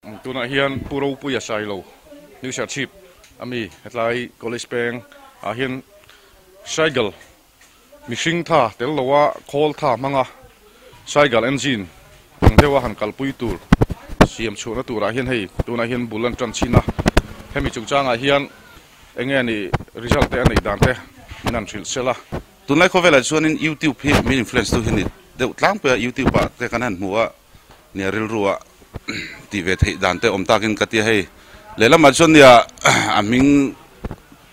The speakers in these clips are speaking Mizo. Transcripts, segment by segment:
Tunah hian Pu Ropuia Sailo, New Serchhip a mi hetlai College peng ah hian Cycle mihring tha tel loa khawl tha hmanga Cycle engine ang deuha han kalpui tur siam chhuahna turah hian hei tunah hian bul an tan chhin a, hemi chungchangah hian eng nge ni result te a neih dan te min han hrilh sela. Tunlai khawvelah chuanin YouTube hi min influence tu hi ni deuh tlangpui a, YouTube ah te kan han hmu a, Nia rilru a tih ve theih dan te awm takin ka tia hei lehlamah chuan nia a hming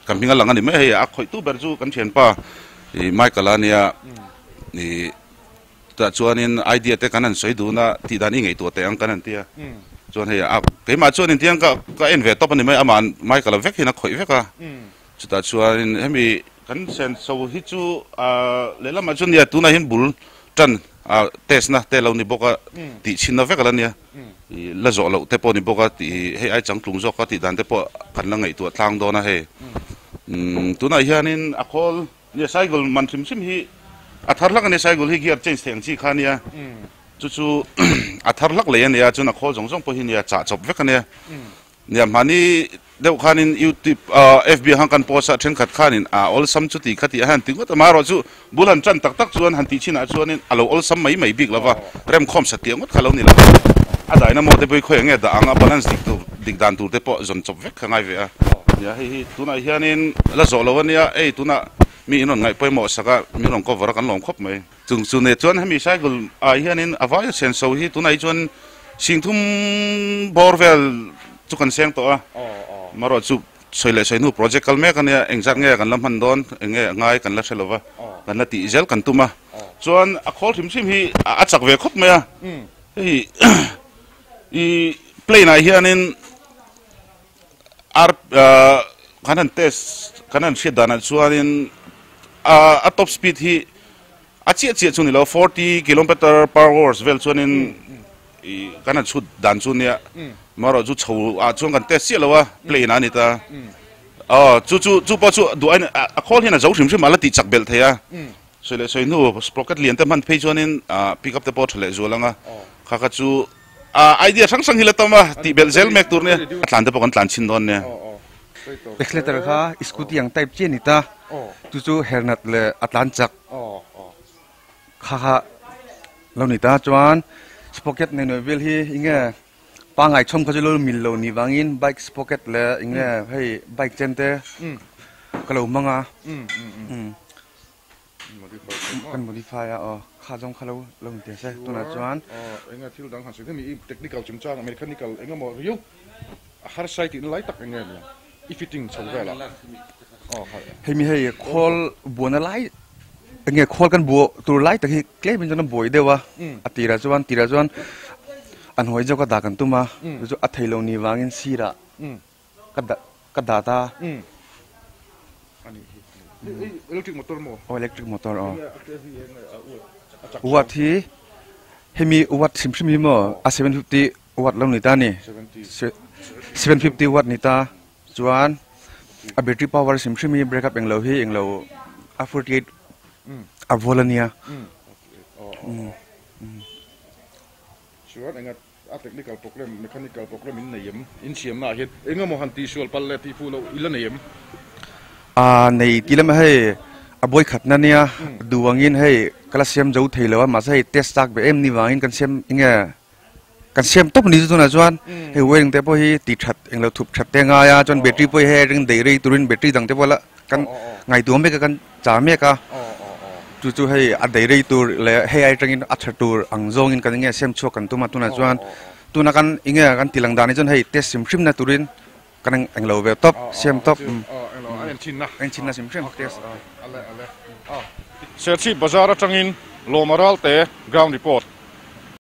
ka hming a lang a ni mai hei a khawih tu ber chu kan thianpa ih Michael a nia ih chutah chuanin idea te kan han sawi dun a tih dan i ngaihtuah teh ang kan han tia chuan hei a keimah chuan intiang ka ka en ve tawp a ni mai amah Michael a vek hian a khawih vek a chutah chuanin hemi kan senso hi chu ah lehlamah chuan nia tunah hian bul tan a test na te lo ni bawk a tih chhin na vek a la nia ih la zawh loh te pawh ni bawk a tih hei ai changtlung zawk a tih dan te pawh kan la ngaihtuah tlang dawn a hei umm tunah hianin a khawl nia cycle man hrim hrim hi a thar hlak a nia cycle hi gear change theih ang chi kha a nia chu chu a thar hlak lei a nia chuan a khawl zawng zawng pawh hi nia chah chawp vek a nia. Nia hmani deuh khanin youtube ah fb ah khan kan post a thenkhat khanin a awlsam chu ti kha tih a han ti ngawt a amaherawh chu bul han tan tak tak chuan han tih chinah chuanin a lo awlsam mai mai bik lova remkhawm sa tih ngawt kha lo ni lo a dynamo te pawh hi khawiah nge dah ang a balance dik tur dik dan tur te pawh zawn chawp vek kha ngai ve a nia hei hi tunah hianin la zawh lo ania ei tunah mi in rawn ngaih pawimawh sak a min rawn cover a kan lawm khawp mai. Chung chu ne chuan hemi cycle ah hianin a vaia senso hi tunah hi chuan singthum bawr vel chu kan seng tawh a, marawh chu sawi leh sawi hnu project kal mek ania engzat nge kan la hman dawn eng nge a ngai kan la hre lo va, kan la tih zel kan tum a, chuan a khawl hrim hrim hi a chak ve khawp mai a, hei i plane ah hianin ar kan han test kan han hriat danah chuanin a top speed hi a chiah chiah chu ni lo 40 kilometer per hours vel chuanin ih kan han chhut dan chu nia marawh chu chho ah chuan kan test chiah lo a plane ah a ni ta aw chu chu chu pawh chu duh aiin a khawl hian a zo hrim hrim a la tih chak belh thei a sawi leh sawi hnu sprocket lian te hman phei chuanin pick up te pawh a tha leh zual ang a kha kha chu Idea hrang hrang hi la tam a, tih belh zel mek tur nia, a tlan te pawh kan tlan chhin dawn nia. Accelerator kha scooty ang type chi a ni ta, chu chu hernat leh a tlan chak kha kha lo ni ta, chuan sprocket nei nuai vel hi enge pangai chhawm kha chu lo mil lo ni vangin bike sprocket leh enge hei bike chen te ka lo hmang a. Kan modify a aw kha zawng kha lo lo in test e tunah chuan. Aw eng nge thil dang han sawi hemi i technical chungchang mechanical eng emaw riau a harsa i tihna lai tak eng nge nia i fitting chho vel ah aw kha. Hemi hei khawl buana lai eng nge khawl kan buah tur lai tak hi tlem in chuan a buai deuh a a tirah chuan tirah chuan an hawi zawk a dah kan tum a chu chu a theilo ni vangin sirah Ka dah ka dah ta. Ani hi. Electric motor maw? Aw electric motor aw. Watt hi hemi watt hrim hrim hi maw a 750 watt lo ni ta ni. 750 watt ni ta chuan a battery power hrim hrim hi break up englo hi englo a 48 a volt ania. Chuan enga A technical problem, mechanical problem in nei em? In siamna ah hian eng emaw han tihsual palh leh tihfuh loh i la nei em? A nei tih lamah hei a buai khatna nia, duh angin hei ka la siam zo thei lo a, mahse hei test chak ve em ni vangin kan siam enge kan siam tawp a ni chu tunah chuan hei wiring te pawh hi tih that englo thup that te a ngai a, chuan battery pawh hi hei a ring daih rei turin battery dang te pawh la kan ngaihtuah mek a kan char mek a. Chu chu hei a dei rei tur leh hei ai atangin a tha tur ang zawngin kan enge siam chhuak kan tum a tunah chuan tuna kan enge kan ti lang dan hi chuan hei test hrim hrim na turin kan englo ve tawp siam tawp en chhin na hrim hrim test. Serchhip bazar atangin Lawma Ralte ground report.